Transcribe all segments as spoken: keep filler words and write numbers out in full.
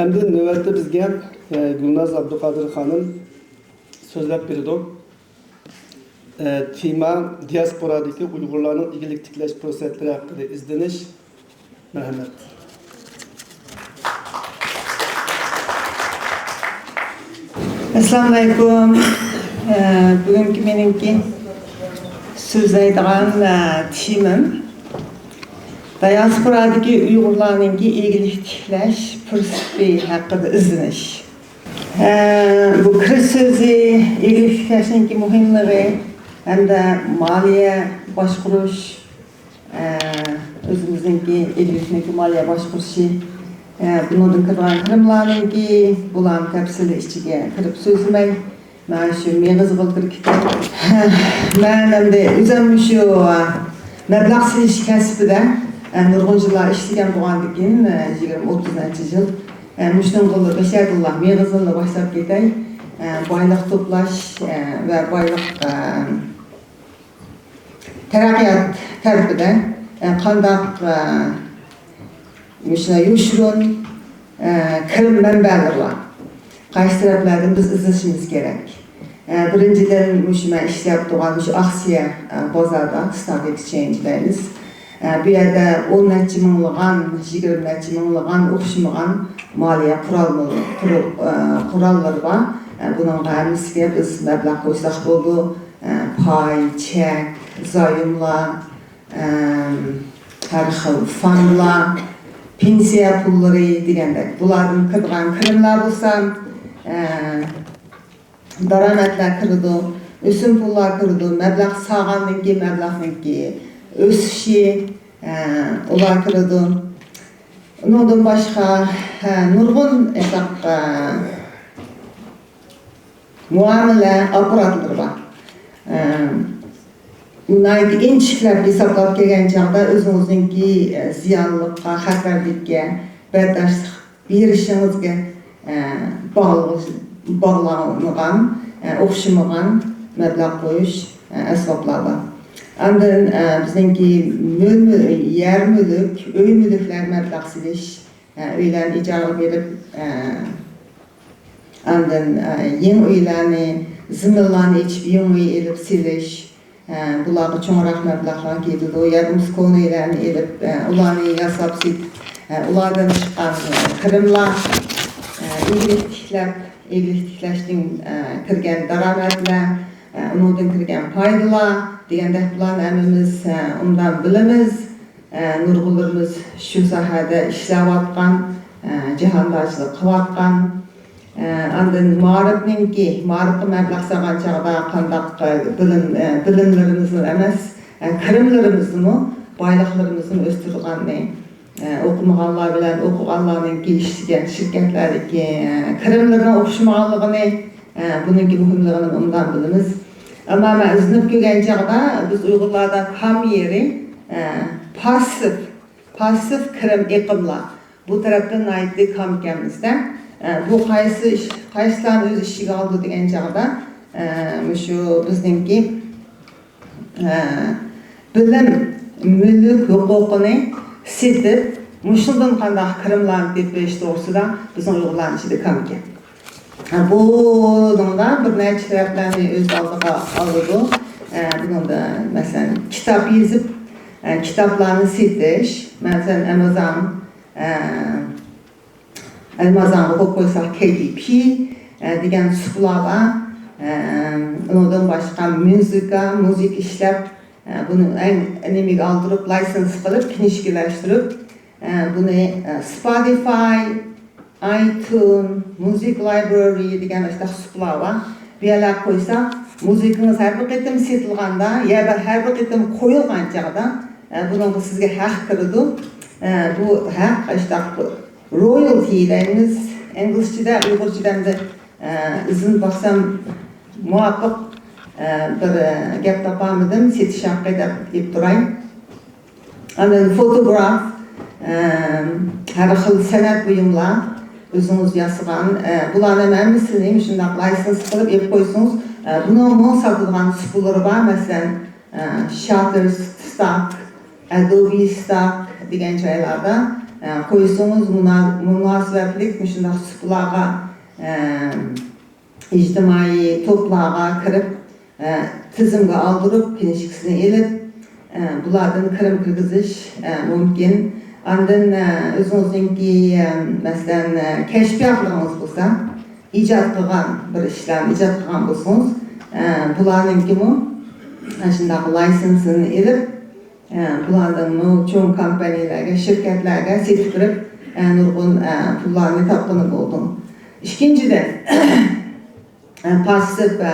ئەمدى نۆۋەتتە بىزگە، ئە، گۈلناز ئابدۇقادىر خانىم سۆزلەپ بېرىدۇ. ئە، تېما دىياسپورادىكى ئۇيغۇرلارنىڭ ئىگىلىك تىكلەش پۇرسەتلىرى ھەققىدە ئىزدىنىش. مەرھەمەت. ئەسسالامۇئەلەيكۇم. ئە، بۈگۈنكى مېنىڭكى سۆزلەيدىغان، ئە، تېمىم دىياسپورادىكى ئۇيغۇرلارنىڭكى ئىگىلىك تىكلەش پۇرسىتى ھەققىدە ئىزدىنىش. ئە، بۇ كىرىش سۆزى ئىگىلىك تىكلەشنىڭكى مۇھىملىقى ھەمدە مالىيە باشقۇرۇش، ئە، ئۆزىمىزنىڭكى ئىگىلىكنىڭكى مالىيە باشقۇرۇشى، ئە، بۇنىڭدىن كىرىدىغان كىرىملارنىڭكى بۇلارنى تەپسىلىي ئىچىگە كىرىپ سۆزلىمەي، مانا شۇ مېغىزغىلا كىرىپ كېتەي. مەن ئەمدى ئۆزۈم شۇ مەبلەغ سېلىش كەسپىدە، ئە، نۇرغۇن يىللار ئىشلىگەن بولغاندىكىن، ئە، يىگىرمە، ئوتتۇز نەچچە يىل، ئە، مۇشۇنىڭغىلا بەشەردىنلا مېغىزىنلا باشلاپ كېتەي. ئە، بايلىق توپلاش، ئە، ۋە بايلىق، ئە، تەرەققىيات تەرىپىدە، ئە، قانداق، ئە، مۇشۇنداق يوشۇرۇن، ئە، كىرىم مەنبەلىرى بار. قايسى تەرەپلەردىن بىز ئىزدىشىمىز كېرەك؟ ئە، بىرىنچىدىن، مۇشۇ مەن ئىشلەپ تۇرغان مۇشۇ ئاكسىيە، ئە، بازاردا، ستاك ئېكسچېنج دەيمىز. ئە، بۇ يەردە ئون نەچچە مىڭلىغان، يىگىرمە نەچچە مىڭلىغان ئوخشىمىغان مالىيە قوراللىرى، قورال-، ئە، قوراللىرى بار. ئە، بۇنىڭغا ھەممىسىگە بىز مەبلەغ قوشساق بولىدۇ. ئە، پاي، چەك، زايوملار، ئەم، ھەر خىل فاندلار، پېنسىيە پۇللىرى دېگەندەك. بۇلاردىن كىرىدىغان كىرىملەر بولسا، ئە، دارامەتلەر كىرىدۇ، ئۆسۈم پۇللار كىرىدۇ، مەبلەغ سالغاندىن كېيىن مەبلەغنىڭكى ئۆسۈشى، ئە، ئۇلار كىرىدۇ. ئۇنىڭدىن باشقا، ئە، نۇرغۇن ئېساپ، ئە، مۇئامىلە ئاپپاراتلىرى بار. ئە، ناھايىتى ئىنچىكىلەپ ھېسابلاپ كەلگەن چاغدا ئۆزىڭىزنىڭكى، ئە، زىيانلىققا، خەتەرلىككە بەرداشلىق بېرىشىڭىزگە، ئە، باغلىغۇچ-، باغلانغان، ئە، ئوخشىمىغان مەبلەغ قويۇش، ئە، ئەسۋابلار بار. ئاندىن، ئە، بىزنىڭكى مۈل-، مۈل-، يەر مۈلۈك، ئۆي مۈلۈكلەرگە مەبلەغ سېلىش، ئە، ئۆيلەرنى ئىجارىگە بېرىپ، ئە، ئاندىن، ئە، يېڭى ئۆيلەرنى، زېمىنلارنى ئېچىپ، يېڭى ئۆي ئېلىپ سېلىش، ئە، بۇلارغا چوڭراق مەبلەغلەر كېتىدۇ. ياكى بولمىسا كونا ئۆيلەرنى ئېلىپ، ئە، ئۇلارنى ياساپ سېتىپ، ئە، ئۇلاردىن چىققان، ئە، كىرىملار، ئە، ئىگىلىك تىكلەپ، ئىگىلىك تىكلەشتىن، ئە، كىرگەن دارامەتلەر، ئە، ئۇنىڭدىن كىرگەن پايدىلار دېگەندەك بۇلارنى ھەممىمىز، ئە، ئوبدان بىلىمىز. ئە، نۇرغۇنلىرىمىز شۇ ساھەدە ئىشلەۋاتقان، ئە، جاھاندارچىلىق قىلىۋاتقان. ئە، ئاندىن مائارىپنىڭكى، مائارىپقا مەبلەغ سالغان چاغدا قانداق، ئە، بىلىم، ئە، بىلىملىرىمىزلا ئەمەس، ئە، كىرىملىرىمىزنىمۇ، بايلىقلىرىمىزنىمۇ ئۆستۈرىدىغاننى، ئە، ئوقۇمىغانلار بىلەن ئوقۇغانلارنىڭكى ئىشلىگەن شىركەتلەردىكى، ئە، كىرىملىرىنىڭ ئوخشىمىغانلىقىنى، ئە، بۇنىڭكى مۇھىملىقىنى ئوبدان بىلىمىز. ئەمما مەن ئىزدىنىپ كۆرگەن چاغدا بىز ئۇيغۇرلاردا كام يېرى، ئە، پاسسىپ، پاسسىپ كىرىم ئېقىملار. بۇ تەرەپتىن ناھايىتى كام ئىكەنمىز-دە. ئە، بۇ قايسى ئىش، قايسىلارنى ئۆز ئىچىگە ئالىدۇ دېگەن چاغدا، ئە، مۇشۇ بىزنىڭكى، ئە، بىلىم، مۈلۈك ھوقۇقىنى سېتىپ، مۇشۇندىن قانداق كىرىملارنى تېپىش توغرىسىدا بىزنىڭ ئۇيغۇرلارنىڭ ئىچىدە كام ئىكەن. ھە، بۇنىڭدا بىر نەچچە تەرەپلەرنى ئۆز ئالدىغا ئالىدۇ. ئە، بۇنىڭدا، مەسىلەن، كىتاب يېزىپ، ئە، كىتابلارنى سېتىش، مەسىلەن، ئامازون، ئە، ئامازونغا قويۇپ قويساق، كەي دى پى، ئە، دېگەن ئۇسۇللار بار. ئە، ئۇنىڭدىن باشقا مۇزىكا، مۇزىكا ئىشلەپ، ئە، بۇنى ئەڭ نېمىگە ئالدۇرۇپ، لايسېنس قىلىپ، كىنىشكىلەشتۈرۈپ، ئە، بۇنى، ئە، سپوتىفاي، ئايتون، مۇزىك لايبرارى دېگەن ئاشۇنداق ئۇسۇللار بار. بۇ يەرلەرگە قويسا، مۇزىكىڭىز ھەر بىر قېتىم سېتىلغاندا، يا بىر ھەر بىر قېتىم قويۇلغان چاغدا، ئە، بۇنىڭغا سىزگە ھەق كىرىدۇ. ئە، بۇ ھەق ئاشۇنداق رويالتى دەيمىز ئىنگلىزچىدە، ئۇيغۇرچىدا ئەمدى، ئە، ئىزدىنىپ باقسام مۇۋاپىق، ئە، بىر، ئە، گەپ تاپالمىدىم، سېتىش ھەققى دەپ ئېلىپ تۇراي. ئاندىن فوتوگراف، ئە، ھەر خىل سەنئەت بۇيۇملار، ئۆزىڭىز ياسىغان، ئە، بۇلارنىڭ ھەممىسىنى مۇشۇنداق لايسېنس قىلىپ ئېلىپ قويسىڭىز، ئە، بۇنىڭمۇ ساتىدىغان ئۇسۇللىرى بار. مەسىلەن، ئە، شاتتېرستاك، ئەدوبىستاك دېگەن جايلاردا، ئە، قويسىڭىز، مۇنا-، مۇناسىۋەتلىك مۇشۇنداق سۇپىلارغا، ئە، ئىجتىمائىي توپلارغا كىرىپ، ئە، تىزىمگە ئالدۇرۇپ، كىنىشكىسىنى ئېلىپ، ئە، بۇلاردىن كىرىم كىرگۈزۈش، ئە، مۇمكىن. ئاندىن، ئە، ئۆزىڭىزنىڭكى، ئە، مەسىلەن، ئە، كەشپىياتلىرىڭىز بولسا، ئىجاد قىلغان بىر ئىشلارنى ئىجاد قىلغان بولسىڭىز، ئە، بۇلارنىڭكىمۇ، ئە، شۇنداق لايسېنسىنى ئېلىپ، ئە، بۇلاردىنمۇ چوڭ كومپانىيەلەرگە، شىركەتلەرگە سېتىپ بېرىپ، ئە، نۇرغۇن، ئە، پۇللارنى تاپقىلى بولىدۇ. ئىككىنچىدىن، ئە، پاسسىپ، ئە،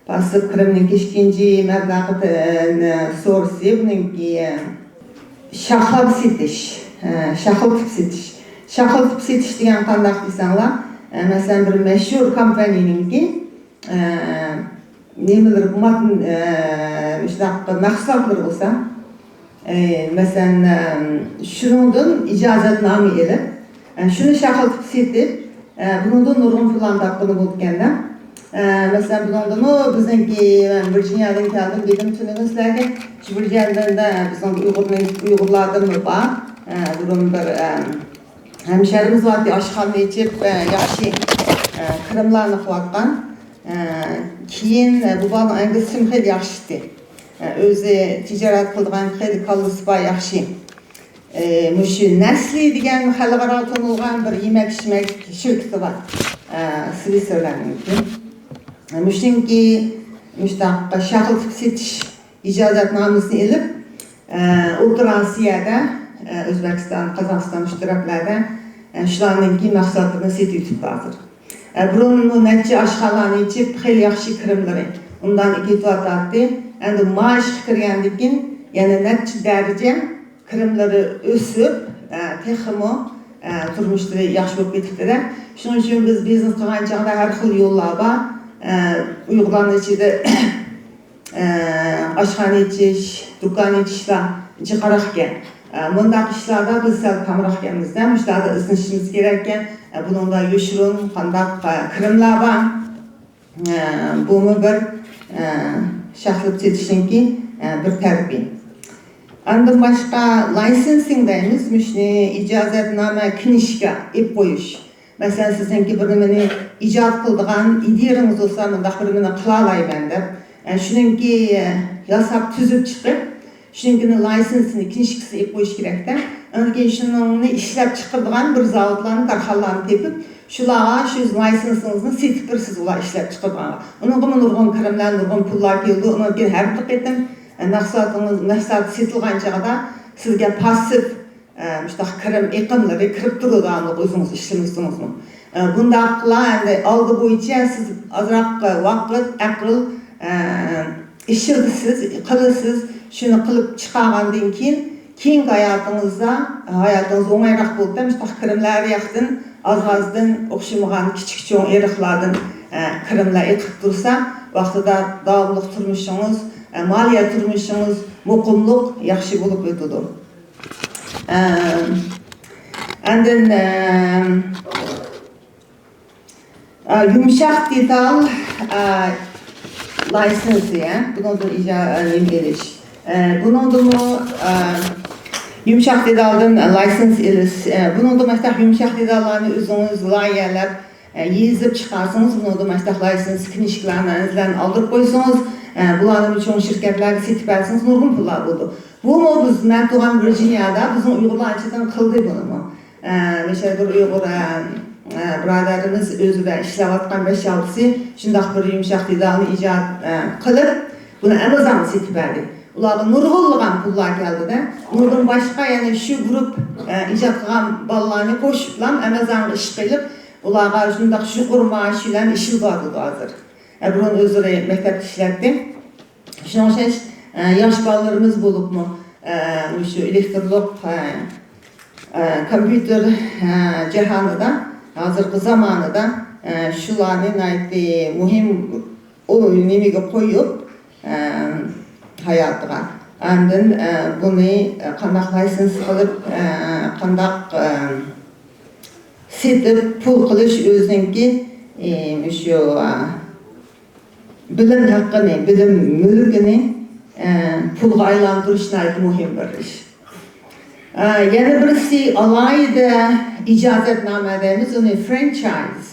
پاسسىپ كىرىمنىڭكى ئىككىنچى مەبلەغ، ئە، سورۇسى بۇنىڭكى، ئە، شاخلاپ سېتىش، ئە، شاخلىتىپ سېتىش. شاخلىتىپ سېتىش دېگەن قانداق دېسەڭلار، ئە، مەسىلەن، بىر مەشھۇر كومپانىيەنىڭكى، ئە، نېمىلىرى، مات-، ئە، مۇشۇنداق مەھسۇلاتلىرى بولسا، ئە، مەسىلەن، ئە، شۇنىڭدىن ئىجازەتنامە ئېلىپ، ئە، شۇنى شاخلىتىپ سېتىپ، ئە، بۇنىڭدىن نۇرغۇن پۇللارنى تاپقىلى بولىدىكەن-دە. ئە، مەسىلەن، بۇنىڭدىمۇ بىزنىڭكى، مەن ۋىرجىنىيادىن كەلدىم، دېدىم تۈنۈگۈن سىلەرگە، شۇ ۋىرجىنىيادىن بىزنىڭ ئۇيغۇرنىڭ، ئۇيغۇرلاردىنمۇ بار. ئە، بۇرۇن بىر، ئە، ھەمشەھىرىمىز بارتى، ئاشخانا ئېچىپ، ئە، ياخشى، ئە، كىرىملارنى قىلىۋاتقان. ئە، كېيىن، ئە، بۇ بالىنىڭ ئەڭگىسى خېلى ياخشى ئىدى. ئە، ئۆزى تىجارەت قىلىدىغان، خېلى كاللىسى بار، ياخشى. ئە، مۇشۇ نەسلى دېگەن خەلقئارا تونۇلغان بىر يېمەك-ئىچمەك شىركىتى بار. ئە، سۋىسسېرلەندنىڭكى. ئە، مۇشۇنىڭكى مۇشۇنداق شاخلىتىپ سېتىش ئىجازەتنامىسىنى ئېلىپ، ئە، ئوتتۇرا ئاسىيادا، ئە، ئۆزبېكىستان، قازاقىستان شۇ تەرەپلەردە، ئە، شۇلارنىڭكى مەھسۇلاتلىرىنى سېتىۋېتىپتۇ ھازىر. ئە، بۇرۇنمۇ نەچچە ئاشخانىلارنى ئېچىپ، خېلى ياخشى كىرىملىرى ئۇندان كېتىۋاتاتتى. ئەمدى مائاشقا كىرگەندىن كېيىن يەنە نەچچە دەرىجە كىرىملىرى ئۆسۈپ، ئە، تېخىمۇ، ئە، تۇرمۇشلىرى ياخشى بولۇپ كېتىپتۇ-دە. شۇنىڭ ئۈچۈن بىز بىزنېس قىلغان چاغدا ھەر خىل يوللار بار. ئە، ئۇيغۇرلارنىڭ ئىچىدە ئە، ئاشخانا ئېچىش، دۇكان ئېچىشلار جىقراق ئىكەن. ئە، مۇنداق ئىشلاردا بىز سەل كامراق ئىكەنمىز-دە، مۇشۇلاردا ئىزدىنىشىمىز كېرەك ئىكەن. ئە، بۇنىڭدا يوشۇرۇن قانداق، ئە، كىرىملار بار. ئە، بۇمۇ بىر، ئە، شاخلىتىپ سېتىشنىڭكى، ئە، بىر تەرىپى. ئاندىن باشقا لايسېنسىڭ دەيمىز، مۇشۇنى ئىجازەتنامە، كىنىشكا ئېلىپ قويۇش. مەسىلەن، سىزنىڭكى بىر نېمىنى ئىجاد قىلىدىغان ئىدىيىڭىز بولسا، مۇنداق بىر نېمىنى قىلالايمەن دەپ، ئە، شۇنىڭكى، ئە، ياساپ تۈزۈپ چىقىپ، شۇنىڭكىنى لايسېنسىنى، كىنىشكىسىنى ئېلىپ قويۇش كېرەكتە. ئاندىن كېيىن شۇنىڭنى ئىشلەپ چىقىرىدىغان بىر زاۋۇتلارنى، كارخانىلارنى تېپىپ، شۇلارغا شۇ لايسېنسىڭىزنى سېتىپ بېرىسىز ئۇلار ئىشلەپ چىقىرىدىغانغا. ئۇنىڭغىمۇ نۇرغۇن كىرىملەر، نۇرغۇن پۇللار كېلىدۇ. ئۇنىڭدىن كېيىن ھەر بىر قېتىم، ئە، مەھسۇلاتىڭىز، مەھسۇلات سېتىلغان چاغدا سىزگە پاسسىپ ئە، مۇشۇنداق كىرىم ئېقىملىرى كىرىپ تۇرىدۇ، ئۆزىڭىز ئىشلىمىسىڭىزمۇ. ئە، بۇنداقلا ئەمدى ئالدى بويىچە سىز ئازراق ۋاقىت، ئەقىل، ئە، ئىشلىتىسىز، قىلىسىز، شۇنى قىلىپ چىقارغاندىن كېيىن، كېيىنكى ھاياتىڭىزدا، ھاياتىڭىز ئوڭايراق بولۇپ، مۇشۇنداق كىرىملەر ياقتىن ئاز-ئازدىن ئوخشىمىغان كىچىك چوڭ ئېرىقلاردىن، ئە، كىرىملەر ئېقىپ تۇرسا، ۋاقتىدا داۋاملىق تۇرمۇشىڭىز، ئە، مالىيە تۇرمۇشىڭىز مۇقىملىق، ياخشى بولۇپ ئۆتىدۇ. ئە، ئاندىن، ئە، ئە، يۇمشاق دېتال، ئە، لايسېنسى، ئە، بۇنىڭدىن ئىجا-، ئە، نېمە ئېلىش. ئە، بۇنىڭدىمۇ، ئە، يۇمشاق دېتالدىن لايسېنس ئېلىش. ئە، بۇنىڭدىمۇ مۇشۇنداق يۇمشاق دېتاللارنى ئۆزىڭىز لايىھەلەپ، ئە، يېزىپ چىقارسىڭىز، بۇنىڭدىن مۇشۇنداق لايسېنس كىنىشكىلارنى ئەنزىلەرنى ئالدۇرۇپ قويسىڭىز، ئە، بۇلارنى چوڭ شىركەتلەرگە سېتىپ بەرسىڭىز، نۇرغۇن پۇللار بولىدۇ. بۇمۇ بىز، مەن تۇرغان ۋىرجىنىيادا بىزنىڭ ئۇيغۇرلار ئىچىدىن قىلدى بۇنىمۇ. ئە، مەسىلەن، بىر ئۇيغۇر، ئە، ئە، بۇرادەرلىرىمىز ئۆزى بىلەن ئىشلەۋاتقان بەش-ئالتىسى شۇنداق بىر يۇمشاق دېتالنى ئىجاد، ئە، قىلىپ، بۇنى ئەمازونغا سېتىپ بەردى. ئۇلارغا نۇرغۇنلىغان پۇللار كەلدى-دە. ئۇنىڭدىن باشقا يەنە شۇ گۇرۇپ، ئە، ئىجاد قىلغان بالىلارنى قوشۇپلا ئەمازونغا ئىش قىلىپ، ئۇلارغا شۇنداق يۇقىرى مائاش بىلەن ئىشلىتىۋاتىدۇ ھازىر. ئە، بۇرۇن ئۆزلىرى مەكتەپتە ئىشلەتتى. شۇنىڭغا ئوخشاش، ئە، ياش بالىلىرىمىز بولۇپمۇ، ئە، مۇشۇ ئېلېكتىرلىق، ئە، ئە، كومپيۇتېر، ئە، جاھانىدا، ھازىرقى زامانىدا، ئە، شۇلارنى ناھايىتى مۇھىم ئۇ نېمىگە قويۇپ، ئە، ھاياتىغا. ئاندىن، ئە، بۇنى، ئە، قانداق لايسېنس قىلىپ، ئە، قانداق، ئە، سېتىپ پۇل قىلىش ئۆزىنىڭكى، ئە، مۇشۇ، ئە، بىلىم ھەققىنى، بىلىم مۈلكىنى، ئە، پۇلغا ئايلاندۇرۇش ناھايىتى مۇھىم بىر ئىش. ئە، يەنە بىرسى ئالاھىدە ئىجازەتنامە دەيمىز، ئۇنى فرانچايز.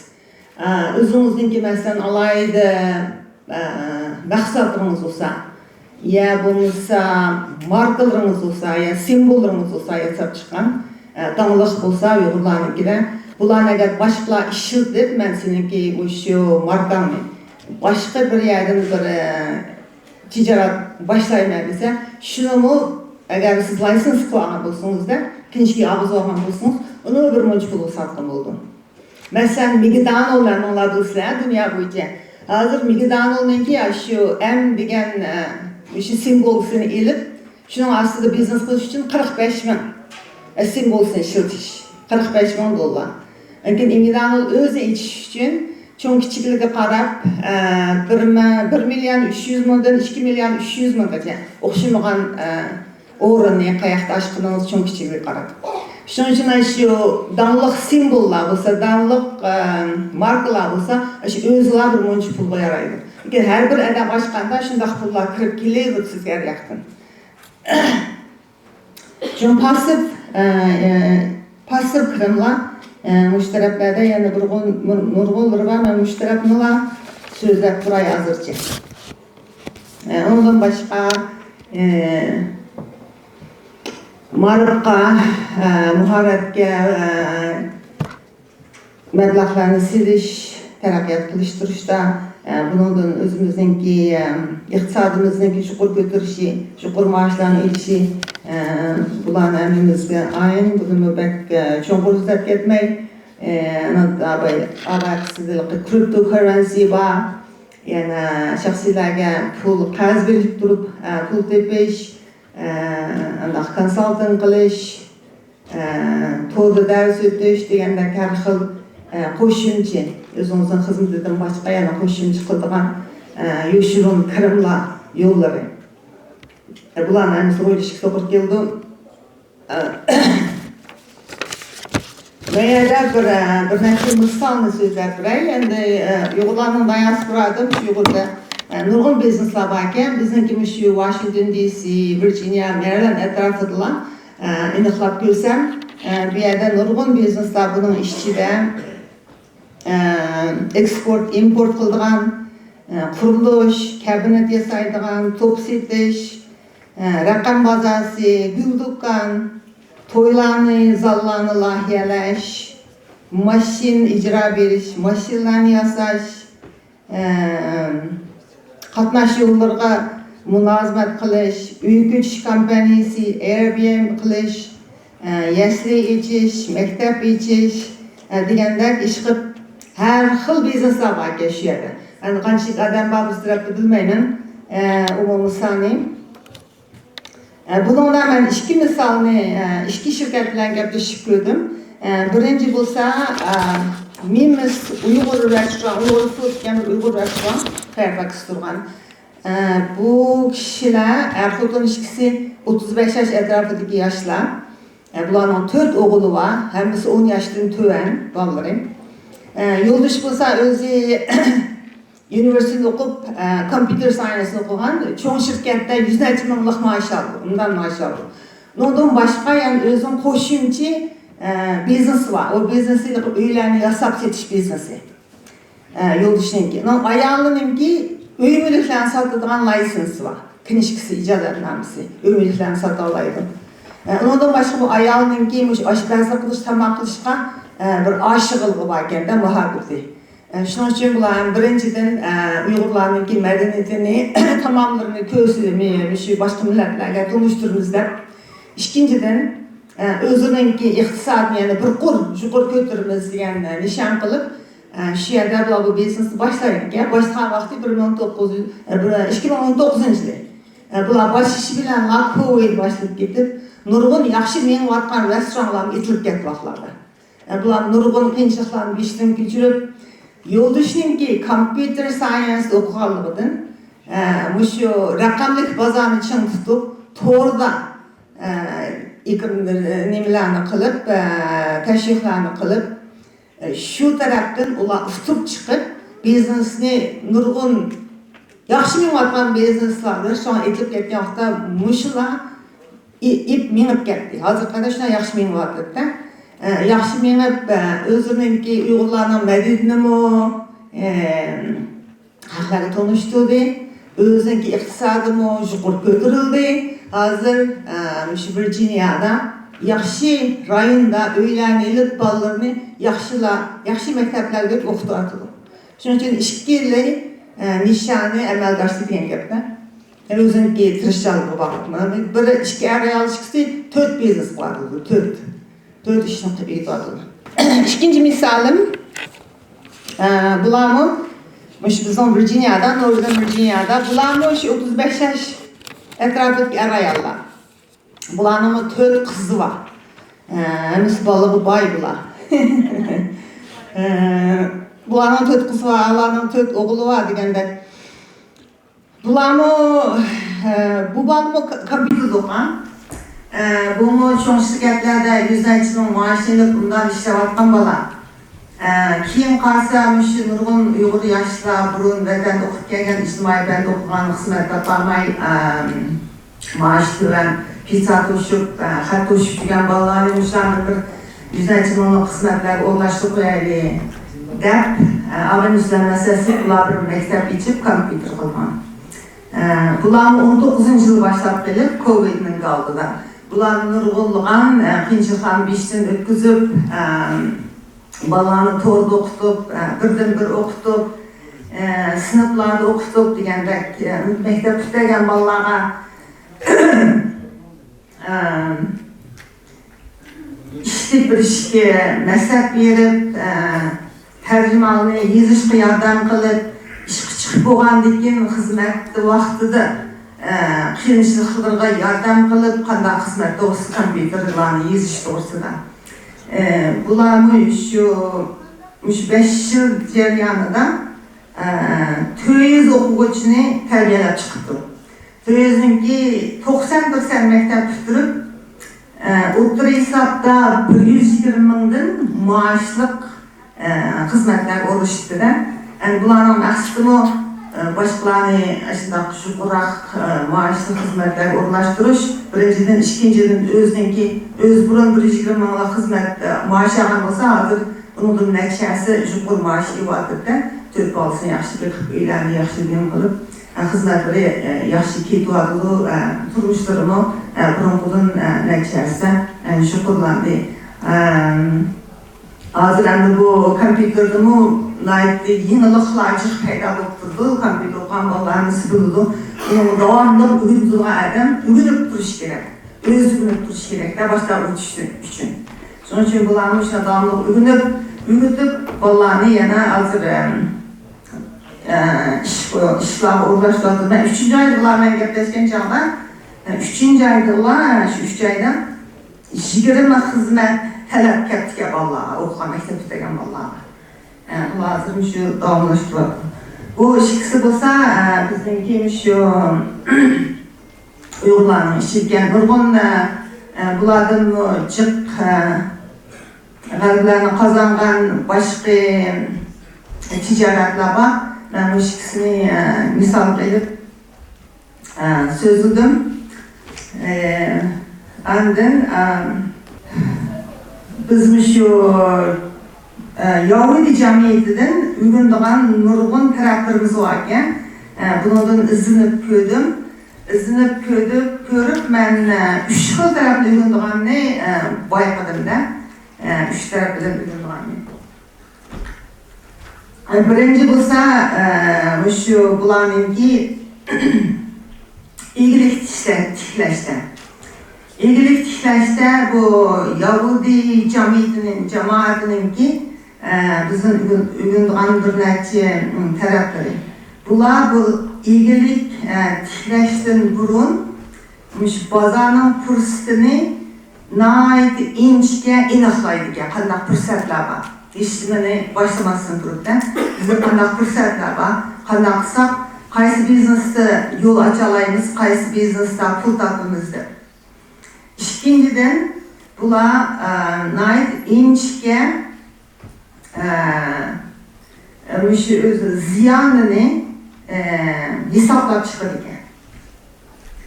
ئە، ئۆزىڭىزنىڭكى، مەسىلەن، ئالاھىدە، ئە، مەھسۇلاتلىرىڭىز بولسا، يا بولمىسا ماركىلىرىڭىز بولسا، يا سىمۋوللىرىڭىز بولسا ياساپ چىققان، ئە، داڭلىق بولسا ئۇيغۇرلارنىڭكىدە، بۇلارنى ئەگەر باشقىلار ئىشلىتىپ، مەن سېنىڭكى مۇشۇ ماركاڭنى باشقا بىر يەردىن بىر، ئە، تىجارەت باشلايمەن دېسە، شۇنىمۇ ئەگەر سىز لايسېنس قىلىپ ئالغان بولسىڭىزدا، كىنىشكا ئاغزى ئالغان بولسىڭىز، ئۇنىمۇ بىر مۇنچە پۇلغا ساتقان بولىدۇ. مەسىلەن، مىگدانول، ماڭلار بىلىسىلەر دۇنيا بويىچە. ھازىر مىگدانولنىڭكى شۇ ئەم دېگەن، ئە، شۇ سىمۋولىسىنى ئېلىپ، شۇنىڭ ئاستىدا بىزنېس قىلىش ئۈچۈن قىرىق بەش مىڭ، ئە، سىمۋولىسىنى ئىشلىتىش. قىرىق بەش مىڭ دوللار. لېكىن مىگدانول ئۆزى ئېچىش ئۈچۈن چوڭ كىچىكلىكىگە قاراپ، ئە، بىر مىڭ، بىر مىليون ئۈچ يۈز مىڭدىن ئىككى مىليون ئۈچ يۈز مىڭغىچە ئوخشىمىغان، ئە، ئورۇننى قەيەردە ئاچقىنىڭىز چوڭ كىچىكىگە قاراپ. شۇنىڭ ئۈچۈن شۇ داڭلىق سىمۋوللار بولسا، داڭلىق، ئە، ماركىلار بولسا، شۇ ئۆزىلا بىر مۇنچە پۇلغا يارايدۇ. لېكىن ھەر بىر ئادەم ئاچقاندا شۇنداق پۇللار كىرىپ كېلىۋېرىدۇ سىزگە ھەر ياقتىن. شۇ پاسسىپ، ئە، ئە، پاسسىپ كىرىملار، ئە، مۇشۇ تەرەپلەردە يەنە نۇرغۇن، نۇرغۇنلىرى بار. مەن مۇشۇ تەرەپنىلا سۆزلەپ تۇراي ھازىرچە. ئە، ئۇنىڭدىن باشقا، ئە، مائارىپقا، ئە، ماھارەتكە، ئە، مەبلەغلەرنى سېلىش، تەرەققىيات قىلىشتۇرۇشتا، ئە، بۇنىڭدىن ئۆزىمىزنىڭكى، ئە، ئىقتىسادىمىزنىڭكى يۇقىرى كۆتۈرۈشى، يۇقىرى مائاشلارنى ئېلىشى، ئە، بۇلارنى ھەممىمىزگە ئايان، بۇنىمۇ بەك، ئە، چوڭقۇر ئىزدەپ كەتمەي، ئە، ئانا ئاۋاي-، ئاۋاي قىسىدىلىقى كرىپتو كاررەنسى بار، يەنە شەخسىيلەرگە پۇل قەرز بېرىپ تۇرۇپ، ئە، پۇل تېپىش، ئە، ئانداق كونسالتىنگ قىلىش، ئە، توردا دەرس ئۆتۈش دېگەندەك ھەر خىل، ئە، قوشۇمچە، ئۆزىڭىزنىڭ خىزمىتىدىن باشقا يەنە قوشۇمچە قىلىدىغان، ئە، يوشۇرۇن كىرىملار يوللىرى. ئە، بۇلارنى ھەممىسىنى ئويلىشىشقا توغرا كېلىدۇ. ئە، بۇ يەردە بىر، ئە، بىر نەچچە مىسالنى سۆزلەپ بېرەي. ئەمدى، ئە، ئۇيغۇرلارنىڭ دىياسپورادىن شۇ ئۇيغۇردا، ئە، نۇرغۇن بىزنېسلار باركەن. بىزنىڭكى مۇشۇ ۋاشىنگتون دى سى، ۋىرجىنىيە، مېرىلاند ئەتراپىدىلا، ئە، ئېنىقلاپ كۆرسەم، ئە، بۇ يەردە نۇرغۇن بىزنېسلار بۇنىڭ ئىچىدە، ئە، ئېكسپورت، ئىمپورت قىلىدىغان، ئە، قۇرۇلۇش، كابىنېت ياسايدىغان، توپ سېتىش، ئە، رەقەم بازاسى، گۈل دۇكان، تويلارنى، زاللارنى لايىھەلەش، ماشىنا ئىجارە بېرىش، ماشىنىلارنى ياساش، ئە، قاتناش يوللىرىغا مۇلازىمەت قىلىش، ئۆي كۆچۈش كامپانىيىسى، ئېيربىئېنبى قىلىش، ئە، يەسلى ئېچىش، مەكتەپ ئېچىش، ئە، دېگەندەك ئىش قىلىپ، ھەر خىل بىزنېسلار باركەن شۇ يەردە. ئەمدى قانچىلىك ئادەم بار بىز تەرەپتە بىلمەيمەن، ئە، ئومۇمىي سانى. ئە، بۇنىڭدا مەن ئىككى مىسالنى، ئە، ئىككى شىركەت بىلەن گەپلىشىپ كۆردۈم. ئە، بىرىنچى بولسا، ئە، مىمىس ئۇيغۇر رېستوران، ئۇيغۇر فۇد دېگەن بىر ئۇيغۇر رېستوران، فېرفاكس تۇرغان. ئە، بۇ كىشىلەر، ئەر-خوتۇن ئىككىسى ئوتتۇز بەش ياش ئەتراپىدىكى ياشلار. ئە، بۇلارنىڭ تۆت ئوغلى بار، ھەممىسى ئون ياشتىن تۆۋەن بالىلىرى. ئە، يولدىشى بولسا ئۆزى ئۇنىۋېرسىتېتتا ئوقۇپ، ئە، كومپيۇتېر ساينسنى ئوقۇغان، چوڭ شىركەتتە يۈز نەچچە مىڭلىق مائاش ئالىدۇ، ئۇنداق مائاش ئالىدۇ. ئۇنىڭدىن باشقا يەنە ئۆزىنىڭ قوشۇمچە، ئە، بىزنېسى بار. ئۇ بىزنېسى ئۆيلەرنى ياساپ سېتىش بىزنېسى. ئە، يولدىشىنىڭكى. ئۇنىڭ ئايالىنىڭكى ئۆي مۈلۈكلەرنى ساتىدىغان لايسېنسى بار. كىنىشكىسى، ئىجازەتنامىسى. ئۆي مۈلۈكلەرنى ساتالايدۇ. ئە، ئۇنىڭدىن باشقا بۇ ئايالىنىڭكى مۇشۇ ئاشپەزلىك قىلىش، تاماق قىلىشقا، ئە، بىر ئاشىقلىقى باركەن-دە، مۇھەببىتى. ئە، شۇنىڭ ئۈچۈن بۇلار ھەم بىرىنچىدىن، ئە، ئۇيغۇرلارنىڭكى مەدەنىيىتىنى، تاماملىرىنى كۆرسە، مۇشۇ باشقا مىللەتلەرگە تونۇشتۇرىمىز دەپ. ئىككىنچىدىن، ئە، ئۆزىنىڭكى ئىقتىسادىنى يەنە بىر قۇر يۇقىرى كۆتۈرىمىز دېگەن، ئە، نىشان قىلىپ، ئە، شۇ يەردە بۇلار بۇ بىزنېسنى باشلايدىكەن. باشلىغان ۋاقتى بىر مىڭ توققۇز يۈز، ئە، بىر، ئىككى مىڭ ئون توققۇزىنچى يىلى. ئە، بۇلار باشلىشى بىلەن لاكوۋېي باشلىنىپ كېتىپ، نۇرغۇن ياخشى مېڭىۋاتقان رېستورانلارمۇ ئېتىلىپ كەتتى ۋاقىتلاردا. ئە، بۇلار نۇرغۇن قىيىنچىلىقلارنى بېشىدىن كەچۈرۈپ، يولدىشىنىڭكى كومپيۇتېر ساينستا ئوقۇغانلىقىدىن، ئە، مۇشۇ رەقەملىك بازارنى چىڭ تۇتۇپ، توردا، ئە، ئېكر-، نېمىلەرنى قىلىپ، ئە، تەشۋىقلارنى قىلىپ، ئە، شۇ تەرەپتىن ئۇلار ئۇتۇپ چىقىپ، بىزنېسنى نۇرغۇن ياخشى مېڭىۋاتقان بىزنېسلاردا شۇڭا ئېتىلىپ كەتكەن ۋاقىتتا مۇشۇلار ئېپ مېڭىپ كەتتى. ھازىرغا قەدەر شۇنداق ياخشى مېڭىۋاتىدۇ-دە. ئە، ياخشى مېڭىپ، ئە، ئۆزىنىڭكى ئۇيغۇرلارنىڭ مەدەنىيىتىنىمۇ، ئە، خەقلەرگە تونۇشتۇردى. ئۆزىنىڭكى ئىقتىسادىمۇ يۇقىرى كۆتۈرۈلدى. ھازىر، ئە، مۇشۇ ۋىرجىنىيادا ياخشى رايوندا ئۆيلەرنى ئېلىپ، بالىلىرىنى ياخشىلا-، ياخشى مەكتەپلەرگە ئوقۇتۇۋاتىدۇ. شۇنىڭ ئۈچۈن ئىككىلى، ئە، نىشانى ئەمەلگە ئاشتى دېگەن گەپتە. ئۆزىنىڭكى تىرىشچانلىقىغا باغلىق. مانا بىر ئىككى ئەر ئايال ئىككىسى تۆت بىزنېس قىلىۋاتىدۇ، تۆت. تۆت ئىشنى قىلىپ يېتىۋاتىدۇ. ئىككىنچى مىسالىم، ئە، بۇلارمۇ مۇشۇ بىزنىڭ ۋىرجىنىيادا، نورزېرن ۋىرجىنىيادا، بۇلارمۇ شۇ ئوتتۇز بەش ياش ئەتراپىدىكى ئەر ئاياللار. بۇلارنىڭمۇ تۆت قىزى بار. ئە، ھەممىسى بالىغا باي بۇلار. ئە، بۇلارنىڭ تۆت قىزى بار، ئۇلارنىڭ تۆت ئوغلى بار دېگەندەك. بۇلارمۇ، ئە، بۇ بالىمۇ ك-، كومپيۇتېردا ئوقۇغان. ئە، بۇمۇ چوڭ شىركەتلەردە يۈز نەچچە مىڭ مائاش ئېلىپ، ئۇنداق ئىشلەۋاتقان بالا. ئە، كېيىن قارىسا، مۇشۇ نۇرغۇن ئۇيغۇر ياشلار، بۇرۇن ۋەتەندە ئوقۇپ كەلگەن، ئىجتىمائىي پەندە ئوقۇغان، خىزمەت تاپالماي، ئە، مائاش تۆۋەن، پىسا توشۇپ، ئە، خەت توشۇپ يۈرگەن بالىلارنى مۇشۇلارنى بىر يۈز نەچچە مىڭلىق خىزمەتلەرگە ئورۇنلاشتۇرۇپ قويايلى دەپ، ئە، ئاغىنە يۈزلەنمە سەسلىك بۇلار بىر مەكتەپ ئېچىپ، كومپيۇتېر قىلغان. ئە، بۇلارمۇ ئون توققۇزىنچى يىلى باشلاپ قېلىپ، كوۋىدنىڭ ئالدىدا. بۇلار نۇرغۇنلىغان، ئە، قىيىنچىلىقلارنى بېشىدىن ئۆتكۈزۈپ، ئە، بالىلارنى توردا ئوقۇتۇپ، ئە، بىردىن بىر ئوقۇتۇپ، ئە، سىنىپلاردا ئوقۇتۇپ دېگەندەك، ئە، مەكتەپ پۈتتۈرگەن بالىلارغا، ئە، ئىشلىتىپ بېرىشكە مەسلىھەت بېرىپ، ئە، تەرجىمىھالنى يېزىشقا ياردەم قىلىپ، ئىشقا چىقىپ بولغاندىن كېيىن خىزمەت ۋاقتىدا، ئە، قىيىنچىلىقلىرىغا ياردەم قىلىپ، قانداق خىزمەت توغرىسىدا، كومپيۇتېرلارنى يېزىش توغرىسىدا. ئە، بۇلارمۇ شۇ، مۇشۇ بەش يىل جەريانىدا، ئە، تۆت يۈز ئوقۇغۇچىنى تەربىيەلەپ چىقىپتۇ. تۆت يۈزنىڭكى توقسان پىرسەنت مەكتەپ پۈتتۈرۈپ، ئە، ئوتتۇرا ھېسابتا بىر يۈز يىگىرمە مىڭدىن مائاشلىق، ئە، خىزمەتلەرگە ئورۇنلىشىپتۇ-دە. ئەمدى بۇلارنىڭ مەقسىتىمۇ، ئە، باشقىلارنى ئاشۇنداق يۇقىرىراق، ئە، مائاشلىق خىزمەتلەرگە ئورۇنلاشتۇرۇش، بىرىنچىدىن. ئىككىنچىدىن، ئۆزىنىڭكى، ئۆزى بۇرۇن بىر يۈز يىگىرمە مىڭلىق خىزمەت، ئە، مائاش ئالغان بولسا، ھازىر ئۇنىڭدىن نەچچە ھەسسە يۇقىرى مائاش ئېلىۋاتىدۇ-دە. تۆت بالىسىنى ياخشى بېقىپ، ئۆيلەرنى ياخشى نېمە قىلىپ، ئە، خىزمەتلىرى، ئە، ياخشى كېتىۋاتىدۇ، ئە، تۇرمۇشلىرىمۇ، ئە، بۇرۇنقىدىن، ئە، نەچچە ھەسسە، ئە، يۇقىرىلاندى. ئەم، ھازىر ئەمدى بۇ كومپيۇتېردىمۇ ناھايىتى يېڭىلىقلار جىق پەيدا بولۇپ تۇرىدۇ. كومپيۇتېر ئوقۇغان بالىلار ھەممىسى بىلىدۇ. ئۇنىڭغا داۋاملىق ئۆگىنىدىغان ئادەم ئۆگىنىپ تۇرۇشى كېرەك. ئۆزى ئۆگىنىپ تۇرۇشى كېرەك-دە، باشقىلارغا ئۆگىتىش ئۈچۈن. شۇنىڭ ئۈچۈن بۇلارمۇ شۇنداق داۋاملىق ئۆگىنىپ، ئۆگىتىپ، بالىلارنى يەنە ھازىر، ئەم، ئە، ئىش، ئىشلارغا ئورۇنلاشتۇرۇۋاتىدۇ. مەن ئۈچىنچى ئايدا بۇلار بىلەن گەپلەشكەن چاغدا، ئە، ئۈچىنچى ئايدا ئۇلار، شۇ ئۈچ ئايدا يىگىرمە خىزمەت تەلەپ كەپتىكەن بالىلارغا، ئوقۇغان مەكتەپ پۈتتۈرگەن بالىلارغا. ئە، ئۇلار ھازىر شۇ داۋاملاشتۇرۇۋاتىدۇ. بۇ ئىككىسى بولسا، ئە، بىزنىڭكى شۇ ئۇيغۇرلارنىڭ ئىشى ئىكەن. نۇرغۇن، ئە، ئە، بۇلاردىنمۇ جىق، ئە، غەلىبىلەرنى قازانغان باشقا تىجارەتلەر بار. مەن مۇشۇ ئىككىسىنى، ئە، مىسالغا ئېلىپ، ئە، سۆزلىدىم. ئە، ئاندىن، ئە، بىز مۇشۇ، ئە، ياھۇدىي جەمئىيىتىدىن ئۆگىنىدىغان نۇرغۇن تەرەپلىرىمىز بار ئىكەن. ئە، بۇنىڭدىن ئىزدىنىپ كۆردۈم. ئىزدىنىپ كۆردۈپ، كۆرۈپ مەن، ئە، ئۈچ خىل تەرەپنى ئۆگىنىدىغاننى، ئە، بايقىدىم-دە. ئە، ئۈچ تەرەپ بىلەن ئۆگىنىدىغاننى. بىرىنچى بولسا، ئە، مۇشۇ بۇلارنىڭكى ئىگىلىك تىكلە-، تىكلەشتە. ئىگىلىك تىكلەشتە بۇ ياھۇدىي جەمئىيىتىنىڭ، جامائىتىنىڭكى، ئە، بىزنىڭ ئۆگىن-، ئۆگىنىدىغان بىر نەچچە، ئىم، تەرەپلىرى. بۇلار بۇ ئىگىلىك، ئە، تىكلەشتىن بۇرۇن مۇشۇ بازارنىڭ پۇرسىتىنى ناھايىتى ئىنچىكە ئېنىقلايدىكەن، قانداق پۇرسەتلەر بار. ھېچنېمىنى باشلىماستىن تۇرۇپ، بىزدە قانداق پۇرسەتلەر بار، قانداق قىلساق، قايسى بىزنېستا يول ئاچالايمىز، قايسى بىزنېستا پۇل تاپىمىز دەپ. ئىككىنچىدىن، بۇلار، ئە، ناھايىتى ئىنچىكە ئە، مۇشۇ ئۆزى زىيانىنى، ئە، ھېسابلاپ چىقىدىكەن.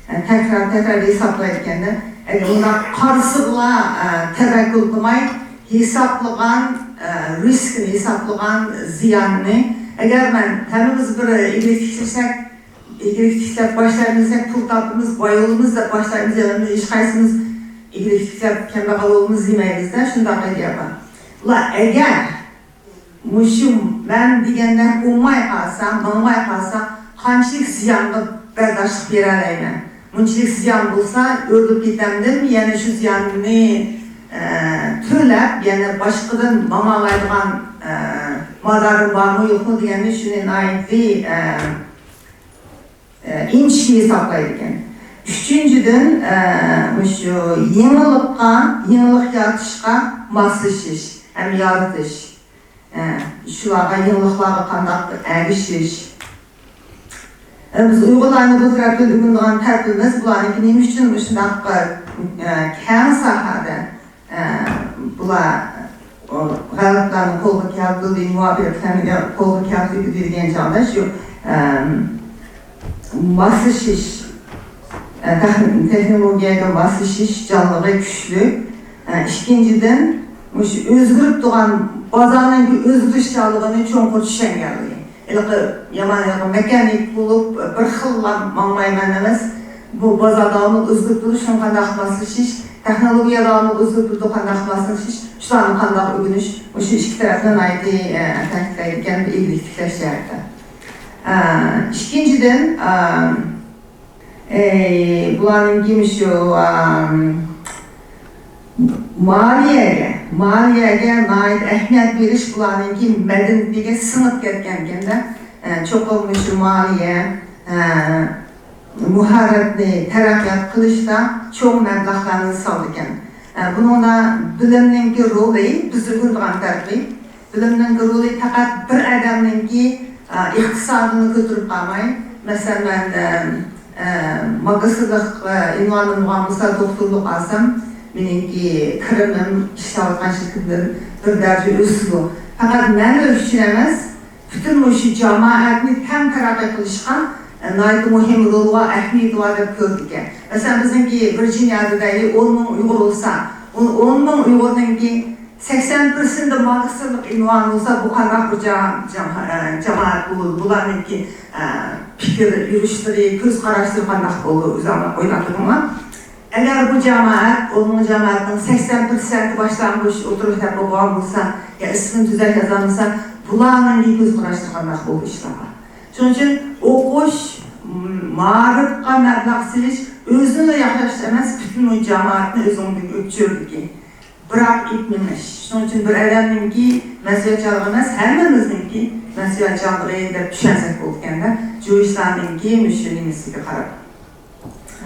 ئە، تەكرار، تەكرار ھېسابلايدىكەن-دە. ئەگەر ئۇنداق قارىسىغىلا، ئە، تەۋەككۈل قىلماي، ھېسابلىغان، ئە، رىسكنى ھېسابلىغان زىياننى، ئەگەر مەن ھەممىمىز بىر ئىگىلىك تىكلىسەك، ئىگىلىك تىكلەپ باشلايمىز دېسەك، پۇل تاپىمىز، باي بولىمىز دەپ باشلايمىز، يەنە ھېچقايسىمىز ئىگىلىك تىكلەپ كەمبەغەل بولىمىز دېمەيمىز-دە، شۇنداق ئىدىيە بار. ئۇلار ئەگەر مۇشۇ مەن دېگەندەك ئۇماي قالسا، ماڭماي قالسا، قانچىلىك زىيانغا بەرداشلىق بېرەلەيمەن؟ مۇنچىلىك زىيان بولسا، ئۆرۈلۈپ كېتەمدىم، يەنە شۇ زىياننى، ئە، تۆلەپ، يەنە باشقىدىن ماڭالايدىغان، ئە، مادارىم بارمۇ، يوقمۇ دېگەننى شۇنى ناھايىتى، ئە، ئە، ئىنچىكە ھېسابلايدىكەن. ئۈچىنچىدىن، ئە، مۇشۇ يېڭىلىققا، يېڭىلىق يارىتىشقا ماسلىشىش ھەم يارىتىش. ئە، شۇلارغا، يېڭىلىقلارغا قانداق ئەگىشىش؟ ئە، بىز ئۇيغۇرلارنى بۇ تەرەپتىن ئۆگىنىدىغان تەرىپىمىز، بۇلارنىڭكى نېمە ئۈچۈن مۇشۇنداق، ئە، كەڭ ساھەدە، ئە، بۇلار، ئۇ، غەلىبىلەرنى قولغا كەلتۈردى، مۇۋەپپەقىيەتلەرنى قولغا كەلتۈردى دېگەن چاغدا شۇ، ئە، ماسلىشىش، ئە، تېخ-، تېخنولوگىيەگە ماسلىشىش جانلىقى كۈچلۈك. ئە، ئىككىنچىدىن، مۇشۇ ئۆزگىرىپ تۇرغان، بازارنىڭكى ئۆزگىرىشچانلىقىنى چوڭقۇر چۈشەنگەنلىكى. ھېلىقى يامان، ھېلىقى مېخانىك بولۇپ، بىر خىللا ماڭمايمەن ئەمەس. بۇ بازار داۋاملىق ئۆزگىرىپ تۇرۇش، شۇنىڭغا قانداق ماسلىشىش، تېخنولوگىيە داۋاملىق ئۆزگىرىپ تۇرىدۇ، قانداق ماسلىشىش، شۇلارنى قانداق ئۆگىنىش، مۇشۇ ئىككى تەرەپنى ناھايىتى، ئە، تەكىتلەيدىكەن، بىر ئىگىلىك تىكلەش جەھەتتە. ئە، ئىككىنچىدىن، ئە، ئەي، بۇلارنىڭكى مۇشۇ، ئام، مالىيەگە، مالىيەگە ناھايىتى ئەھمىيەت بېرىش بۇلارنىڭكى مەدەنىيىتىگە سىڭىپ كەتكەنكەن-دە. ئە، چوقۇم مۇشۇ مالىيە، ئە، ماھارەتنى تەرەققىيات قىلىشتا چوڭ مەبلەغلەرنى سالىدىكەن. ئە، بۇنىڭدا بىلىمنىڭكى رولى، بىز ئۆگىنىدىغان تەرىپى، بىلىمنىڭكى رولى پەقەت بىر ئادەمنىڭكى، ئە، ئىقتىسادىنى كۆتۈرۈپ قالماي، مەسىلەن، مەن، ئە، ئە، ماگىستىرلىق، ئە، ئۇنۋانىم بولغان بولسا، دوكتورلۇق ئالسام، مېنىڭكى كىرىمىم ئىشلەۋاتقان شىركىتىمدىن بىر دەرىجە ئۆسىدۇ. پەقەت مەن ئۆز ئۈچۈن ئەمەس، پۈتۈن مۇشۇ جامائەتنى تەڭ تەرەققىي قىلىشقا، ئە، ناھايىتى مۇھىم رولى بار، ئەھمىيىتى بار دەپ كۆرىدىكەن. مەسىلەن، بىزنىڭكى ۋىرجىنىيەدە دەيلى ئون مىڭ ئۇيغۇر بولسا، ئون، ئون مىڭ ئۇيغۇرنىڭكى سەكسەن پىرسەنتى ماگىستىرلىق ئۇنۋانى بولسا، بۇ قانداق بىر جا-، جا-، ئە، جامائەت بولىدۇ؟ بۇلارنىڭكى، ئە، پىكىر يۈرۈشلىرى، كۆز قاراشلىرى قانداق بولىدۇ؟ ئۆزۈڭلار ئويلاپ بېقىڭلار. ئەگەر بۇ جامائەت، ئۇنىڭ جامائەتنىڭ سەكسەن پىرسەنتى باشلانغۇچ ئوتتۇرا مەكتەپتە ئوقۇغان بولسا، يا ئىسمىنى تۈزەك يازالمىسا، بۇلارنىڭ كۆز قاراشلىرى قانداق بولىدۇ ئىشلارغا؟ شۇنىڭ ئۈچۈن ئوقۇش، م-، مائارىپقا مەبلەغ سېلىش ئۆزىنىلا ياخشىلاش ئەمەس، پۈتۈن بۇ جامائەتنى ئۆزۈڭدىن ئۆتكۈزىدىكەن. بىراق ئىپ مېڭىش. شۇنىڭ ئۈچۈن بىر ئادەمنىڭكى مەسئۇلىيەتچانلىقى ئەمەس، ھەممىمىزنىڭكى مەسئۇلىيەتچانلىقى دەپ چۈشەنسەك بولىدىكەن-دە. جۇ ئىشلارنىڭكى مۇشۇ نېمىسىگە قاراپ،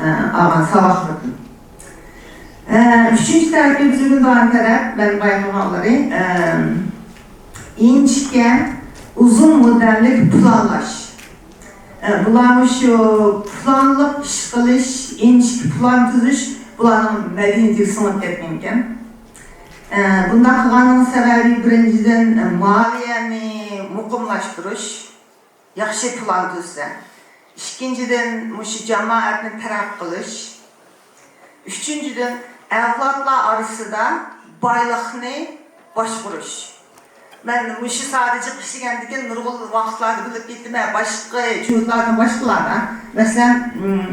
ئە، ئالغان ساۋاقلىرىدىن. ئە، ئۈچىنچى تەرەپكە بىز ئۆگىنىدىغان تەرەپ، مەن بايقىغانلىرى، ئە، ئىنچىكە، ئۇزۇن مۇددەتلىك پىلانلاش. ئە، بۇلارمۇ شۇ پىلانلىق ئىش قىلىش، ئىنچىكە پىلان تۈزۈش، بۇلارنىڭ مەدەنىيىتىگە سىڭىپ كەتكەنىكەن. ئە، بۇنداق قىلغاننىڭ سەۋەبى، بىرىنچىدىن، ئە، مالىيەنى مۇقىملاشتۇرۇش، ياخشى پىلان تۈزسە. ئىككىنچىدىن، مۇشۇ جامائەتنى تەرەققىي قىلىش. ئۈچىنچىدىن، ئەۋلادلار ئارىسىدا بايلىقنى باشقۇرۇش. مەن مۇشۇ ساھەدە جىق ئىشلىگەندىكىن نۇرغۇن ۋاقىتلاردا بىلىپ كەتتىم، ھە، باشقا جۇڭلاردا، باشقىلاردا. مەسىلەن، م،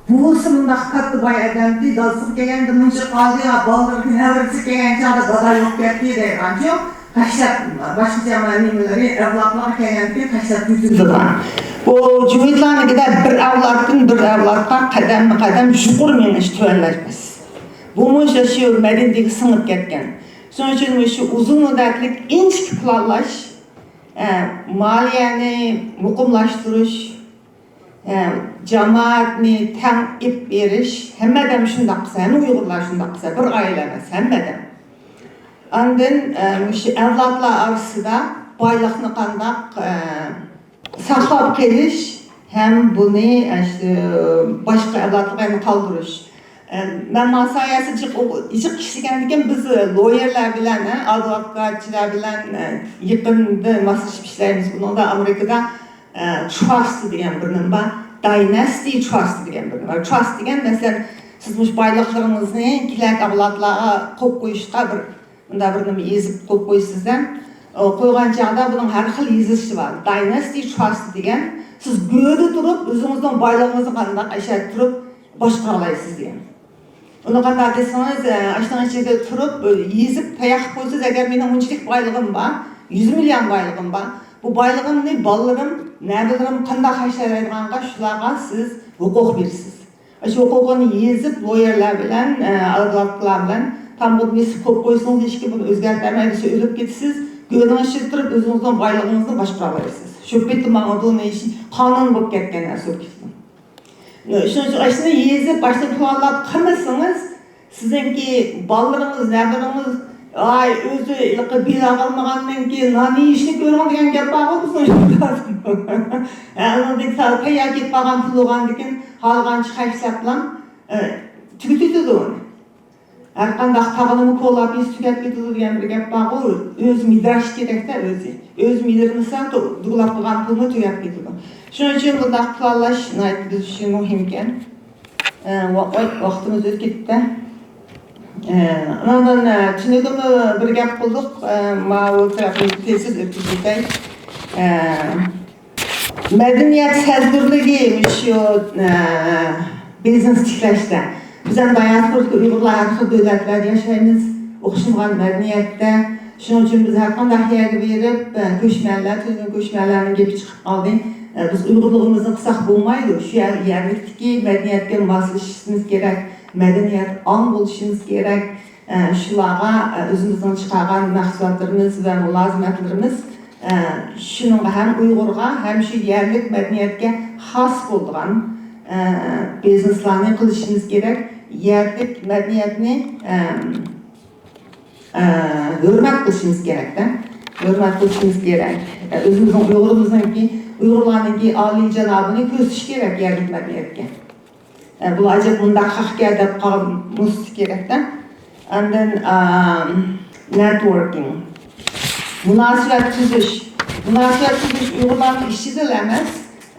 بوۋىسى مۇنداق كاتتا باي ئادەمدى، دادىسىغا كەلگەندە مۇنچە قالدى، يا بالىلىرىغا، نەۋرىسىگە كەلگەن چاغدا دادا يوق كەتتى دەيدىغانچۇ. تاشلاپ، باشقىچە نېمىلىرى، ئەۋلادلارغا كەلگەندىكىن تاشلاپ كېتىدىغان. بۇ جۇۋىدلارنىڭكىدە بىر ئەۋلادتىن بىر ئەۋلادقا قەدەممۇ قەدەم يۇقىرى مېڭىش، تۆۋەنلەشمەس. بۇمۇ شۇ، شۇ مەدەنىيىتىگە سىڭىپ كەتكەن. شۇنىڭ ئۈچۈن مۇشۇ ئۇزۇن مۇددەتلىك ئىنچىكە پىلانلاش، ئە، مالىيەنى مۇقىملاشتۇرۇش، ئە، جامائەتنى تەڭ ئېلىپ بېرىش، ھەممە ئادەم شۇنداق قىلسا، ھەممە ئۇيغۇرلار شۇنداق قىلسا، بىر ئائىلە ئەمەس، ھەممە ئادەم. ئاندىن، ئە، مۇشۇ ئەۋلادلار ئارىسىدا بايلىقنى قانداق، ئە، ساقلاپ قېلىش ھەم بۇنى، ئە، شۇ باشقا ئەۋلادلارغا يەنە قالدۇرۇش. ئە، مەن ما ساھەسى جىق ئوقۇ-، جىق ئىشلىگەندىكىن بىز لويېرلار بىلەن، ئە، ئادۋوكاتچىلار بىلەن، ئە، يېقىندىن ماسلىشىپ ئىشلەيمىز. بۇنىڭدا ئامېرىكىدا، ئە، تراست دېگەن بىر نېمە بار، دايناستى تراست دېگەن بىر نېمە بار. تراست دېگەن، مەسىلەن، سىز مۇشۇ بايلىقلىرىڭىزنى كېلەركى ئەۋلادلارغا قويۇپ قويۇشقا بىر، مۇنداق بىر نېمە يېزىپ قويۇپ قويسىز-دە، ئۇ قويغان چاغدا بۇنىڭ ھەر خىل يېزىلىشى بار. Dynasty Trust دېگەن، سىز گۆدە تۇرۇپ، ئۆزىڭىزنىڭ بايلىقىڭىزنى قانداق ئەشەدە تۇرۇپ باشقۇرالايسىز دېگەن. ئۇنى قانداق دېسىڭىز، ئە، ئاشۇنىڭ ئىچىدە تۇرۇپ، يېزىپ تەييار قىلىپ قويسىز، ئەگەر مېنىڭ مۇنچىلىك بايلىقىم بار، يۈز مىليون بايلىقىم بار، بۇ بايلىقىمنى بالىلىرىم، نەۋرىلىرىم قانداق خەجلەيدىغانغا شۇلارغا سىز ھوقۇق بېرىسىز. ئاشۇ ھوقۇقىنى يېزىپ، لويېرلار بىلەن، ئە، ئادۋوكاتلار بىلەن تامغىدىن بېسىپ قويۇپ قويسىڭىز، ھېچكىم بۇنى ئۆزگەرتەلمەيدۇ، سىز ئۆلۈپ كېتىسىز، گۆدىنىڭ ئىچىدە تۇرۇپ ئۆزىڭىزنىڭ بايلىقىڭىزنى باشقۇرالايسىز. شۇ پېتى ماڭىدۇ، قانۇن بولۇپ كەتكەن نەرسە بولۇپ كېتىدۇ. شۇنىڭ ئۈچۈن ئاشۇنى يېزىپ، ئاشۇنى پىلانلاپ قىلمىسىڭىز، سىزنىڭكى بالىلىرىڭىز، نەۋرىلىرىڭىز، ئاي، ئۆزى ھېلىقى بىلا قالمىغاندىن كېيىن نان يېيىشنى كۆرۈڭ دېگەن گەپ بارغۇ بىزنىڭ. ھە، ئۇنىڭدىن كېيىن سەل تەييار كېتىپ قالغان پۇل بولغاندىن كېيىن خالىغانچە خەجلەپلا، ئە، تۈگىتىدۇ ئۇنى. ھەر قانداق تاغنىمۇ كولاپ يېسە تۈگەپ كېتىدۇ دېگەن بىر گەپ بارغۇ، ئۆزى مىدىراشى كېرەكتە ئۆزى. ئۆزى مىدىرمىسا، دۇغلاپ قىلغان پۇلمۇ تۈگەپ كېتىدۇ. شۇنىڭ ئۈچۈن بۇنداق پىلانلاش ناھايىتى بىز ئۈچۈن مۇھىمكەن. ئە، ۋا-، ۋاي، ۋاقتىمىز ئۆتۈپ كېتىپتۇ. ئە، ئۇنىڭدىن، ئە، تۈنۈگۈنمۇ بىر گەپ قىلدۇق. ئە، ماۋۇ تەرەپنى تېزسىز ئۆتكۈزۈپ ئۆتەي. ئە، مەدەنىيەت سەزگۈرلۈكى مۇشۇ، ئە، بىزنېس تىكلەشتە. بىز ھەم دىئاسپورادىكى ئۇيغۇرلار ھەر خىل دۆلەتلەردە ياشايمىز، ئوخشىمىغان مەدەنىيەتتە. شۇنىڭ ئۈچۈن بىز ھەر قانداق يەرگە بېرىپ، ئە، كۆچمەنلەر، تۈنۈگۈن كۆچمەنلەرنىڭ گېپى چىقىپ قالدى. ئە، بىز ئۇيغۇرلۇقىمىزنى قىلساق بولمايدۇ. شۇ يەر، يەرلىكتىكى مەدەنىيەتكە ماسلىشىشىمىز كېرەك، مەدەنىيەت ئاڭ بولۇشىمىز كېرەك. ئە، شۇلارغا، ئە، ئۆزىمىزنىڭ چىقارغان مەھسۇلاتلىرىمىز ۋە مۇلازىمەتلىرىمىز، ئە، شۇنىڭغا ھەم ئۇيغۇرغا، ھەم شۇ يەرلىك مەدەنىيەتكە خاس بولىدىغان، ئە، بىزنېسلارنى قىلىشىمىز كېرەك. يەرلىك مەدەنىيەتنى، ئە، ئە، ھۆرمەت قىلىشىمىز كېرەكتە. ھۆرمەت قىلىشىمىز كېرەك. ئە، ئۆزىمىزنىڭ ئۇيغۇرىمىزنىڭكى، ئۇيغۇرلارنىڭكى ئالىيجانابىنى كۆرسىتىش كېرەك يەرلىك مەدەنىيەتكە. ئە، بۇلار ئەجەب مۇنداق خەقكە دەپ قالمىسا كېرەكتە. ئاندىن، ئام، نېتوركىڭ. مۇناسىۋەت تۈزۈش. مۇناسىۋەت تۈزۈش ئۇيغۇرلارنىڭ ئىچىدىلا ئەمەس،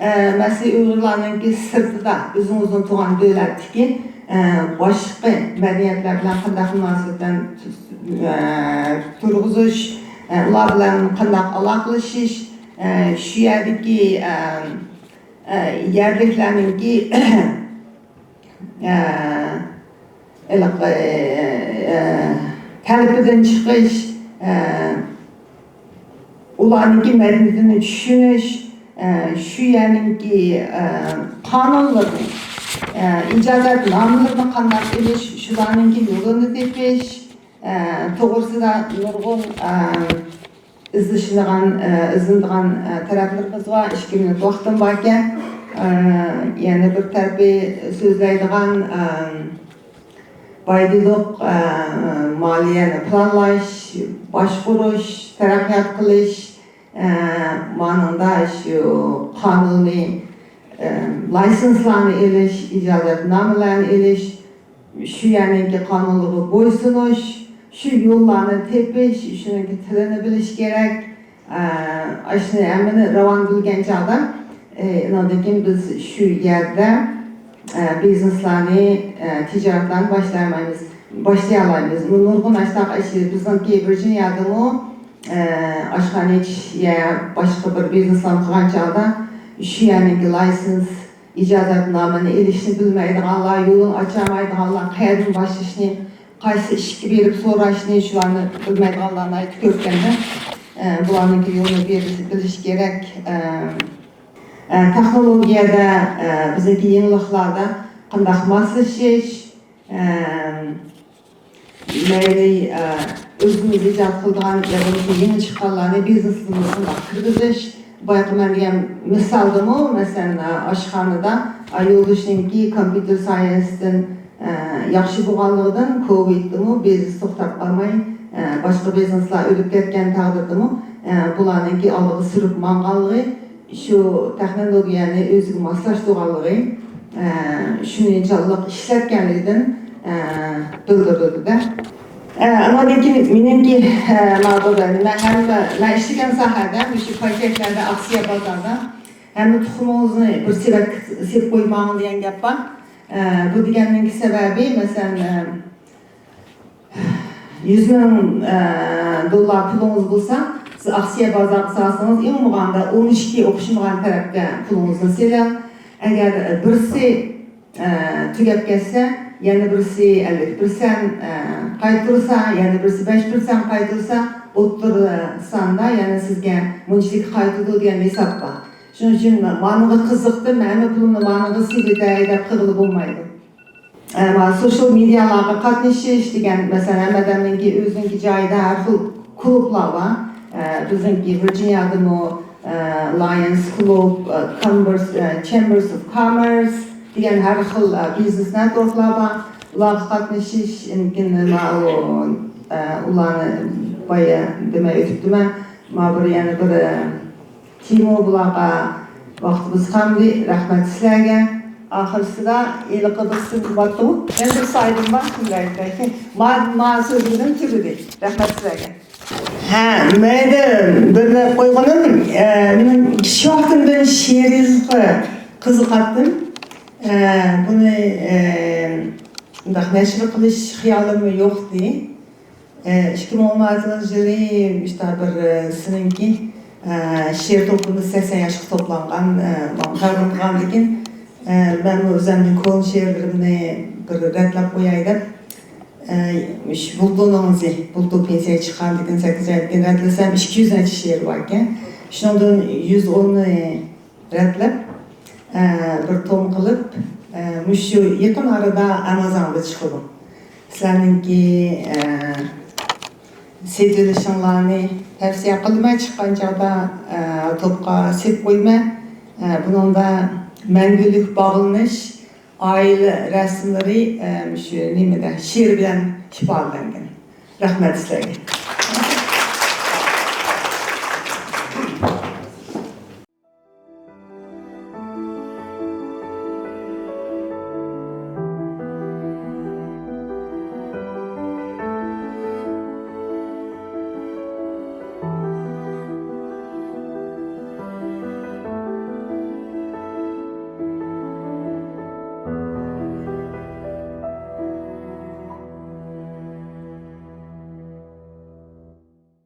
ئە، مەسىلەن، ئۇيغۇرلارنىڭكى سىرتىدا، ئۆزىڭىزنىڭ تۇغان دۆلەتتىكى، ئە، باشقا مەدەنىيەتلەر بىلەن قانداق مۇناسىۋەتلەرنى تۈز-، ئە، تۇرغۇزۇش، ئە، ئۇلار بىلەن قانداق ئالاقىلىشىش، ئە، شۇ يەردىكى، ئە، ئە، يەرلىكلەرنىڭكى، ئە، ھېلىقى، ئە، تەلىپىدىن چىقىش، ئە، ئۇلارنىڭكى مەدەنىيىتىنى چۈشىنىش، ئە، شۇ يەرنىڭكى، ئە، قانۇنلىرىنى، ئە، ئىجازەتنامىلىرىنى قانداق ئېلىش، شۇلارنىڭكى يولىنى تېپىش، ئە، توغرىسىدا نۇرغۇن، ئە، ئىزدىشىدىغان، ئە، ئىزدىنىدىغان، ئە، تەرەپلىرىمىز بار. ئىككى مىنۇت ۋاقتىم باركەن، ئە، يەنە بىر تەرىپى سۆزلەيدىغان، ئە، بايدىلۇق، ئە، مالىيەنى پىلانلاش، باشقۇرۇش، تەرەققىيات قىلىش، ئە، مانىڭدا شۇ قانۇنىي، ئە، لايسېنسلارنى ئېلىش، ئىجازەتنامىلەرنى ئېلىش، شۇ يەرنىڭكى قانۇنلىرىغا بويسۇنۇش، شۇ يوللارنى تېپىش، شۇنىڭكى تىلىنى بىلىش كېرەك. ئە، ئاشۇنى ھەممىنى راۋان بىلگەن چاغدا، ئە، ئۇنىڭدىن كېيىن بىز شۇ يەردە، ئە، بىزنېسلارنى، ئە، تىجارەتلەرنى باشلايالمايمىز، باشلىيالايمىز. نۇرغۇن ئاشۇنداق ئىش، بىزنىڭكى ۋىرجىنىيەدىمۇ، ئە، ئاشخانا ئېچىش يا باشقا بىر بىزنېسلارنى قىلغان چاغدا شۇ يەرنىڭكى لايسېنس، ئىجازەتنامىنى ئېلىشنى بىلمەيدىغانلار، يولىنى ئاچالمايدىغانلار، قەيەردىن باشلىشىنى، قايسى ئىشىككە بېرىپ سوراشنى، شۇلارنى بىلمەيدىغانلار ناھايىتى كۆپكەندە، ئە، بۇلارنىڭكى يولىنى بىلىش، بىلىش كېرەك. ئە، ئە، تېخنولوگىيەدە، ئە، بىزنىڭكى يېڭىلىقلاردا قانداق ماسلىشىش، ئە، مەيلى، ئە، ئۆزىمىز ئىجاد قىلىدىغان يا بولمىسا يېڭى چىققانلارنى بىزنېسىمىزغا قانداق كىرگۈزۈش. بايىقى مەن دېگەن مىسالدىمۇ، مەسىلەن، ئە، ئاشخانىدا، ئە، يولدىشىنىڭكى كومپيۇتېر ساينستىن، ئە، ياخشى بولغانلىقىدىن، كوۋىدتىمۇ بىزنېس توختاپ قالماي، ئە، باشقا بىزنېسلار ئۆلۈپ كەتكەن تەقدىردىمۇ، ئە، بۇلارنىڭكى ئالغا سۈرۈپ ماڭغانلىقى، شۇ تېخنولوگىيەنى ئۆزىگە ماسلاشتۇرغانلىقى، ئە، شۇنى جانلىق ئىشلەتكەنلىكىدىن، ئە، بىلدۈرۈلدى-دە. ئە، ئاندىن كېيىن مېنىڭكى، ئە، ماۋۇدا نېمە، ھەم مەن ئىشلىگەن ساھەدە، مۇشۇ پاكەتلەردە، ئاقسىيە بازاردا ھەممە تۇخۇمىڭىزنى بىر سېۋەتكە سېلىپ قويماڭ دېگەن گەپ بار. ئە، بۇ دېگەننىڭكى سەۋەبى، مەسىلەن، ئە، يۈز مىڭ، ئە، دوللار پۇلىڭىز بولسا، سىز ئاكسىيە بازارغا سالسىڭىز، ئەڭ بولغاندا ئون ئىككى ئوخشىمىغان تەرەپكە پۇلىڭىزنى سېلىڭ. ئەگەر بىرسى، ئە، تۈگەپ كەتسە، يەنە بىرسى ئەللىك پىرسەنت، ئە، قايتۇرسا، يەنە بىرسى بەش پىرسەنت قايتۇرسا، ئوتتۇرا ساندا يەنە سىزگە مۇنچىلىك قايتىدۇ دېگەن ھېساب بار. شۇنىڭ ئۈچۈن مانىڭغا قىزىقتىم، ھەممە پۇلۇمنى مانىڭغا سېلىۋېتەي دەپ قىلغىلى بولمايدۇ. ئە، مانا سوشىيال مېدىيالارغا قاتنىشىش دېگەن، مەسىلەن، ھەممە ئادەمنىڭكى ئۆزىنىڭكى جايىدا ھەر خىل كۇلۇبلار بار. ئە، بىزنىڭكى ۋىرجىنىيادىمۇ، ئە، لايونس كۇلۇب، ئە، كامبېرس، ئە، چېمبېرس ئوف كامېرس دېگەن ھەر خىل، ئە، بىزنېس نېتوركلار بار. ئۇلارغا قاتنىشىش، ئىمكىن، ماۋۇ، ئە، ئۇلارنى بايا دېمەي ئۆتۈپتىمەن. ما بىر يەنە بىر، ئە، تېما بۇلارغا ۋاقتىمىز قالمىدى. رەھمەت سىلەرگە. ئاخىرسىدا ھېلىقى بىر سىن بارتۇ. مەن بىر سايدىم بار، شۇنداق. ما، ما سۆزۈمنىڭ تۈگىدى. رەھمەت سىلەرگە. ھە، مەيلى، بىر دەپ قويغىنىم، ئە، مېنىڭ كىچىك ۋاقتىمدىن شېئىر يېزىشقا قىزىقاتتىم. ئە، بۇنى، ئە، مۇنداق نەشر قىلىش خىيالىممۇ يوقتى. ئە، ئىككى مىڭ ئون ئالتىنچى يىلى مۇشۇنداق بىر، ئە، سىزنىڭكى، ئە، شېئىر توپلىمى سەكسەن ياشقا توپلانغان، ئە، ماڭا تەقدىم قىلغاندىكىن، ئە، مەنمۇ ئۆزۈمنىڭ كونا شېئىرلىرىمنى بىر رەتلەپ قوياي دەپ، ئە، مۇشۇ بۇلتۇرنىڭ ئىزى، بۇلتۇر پېنسىيەگە چىققاندىكىن سەككىز ئايدىن رەتلىسەم، ئىككى يۈز نەچچە شېئىر باركەن. شۇنىڭدىن يۈز ئوننى رەتلەپ، ئە، بىر توم قىلىپ، ئە، مۇشۇ يېقىن ئارىدا ئامازونغا چىقىدۇ. سىلەرنىڭكى، ئە، سېتىۋېلىشىڭلارنى تەۋسىيە قىلىمەن. چىققان چاغدا، ئە، توپقا سېلىپ قويىمەن. ئە، بۇنىڭدا مەڭگۈلۈك باغلىنىش، ئائىلە رەسىملىرى، ئە، مۇشۇ نېمىدە، شېئىر بىلەن ئىپادىلەنگەن. رەھمەت سىلەرگە.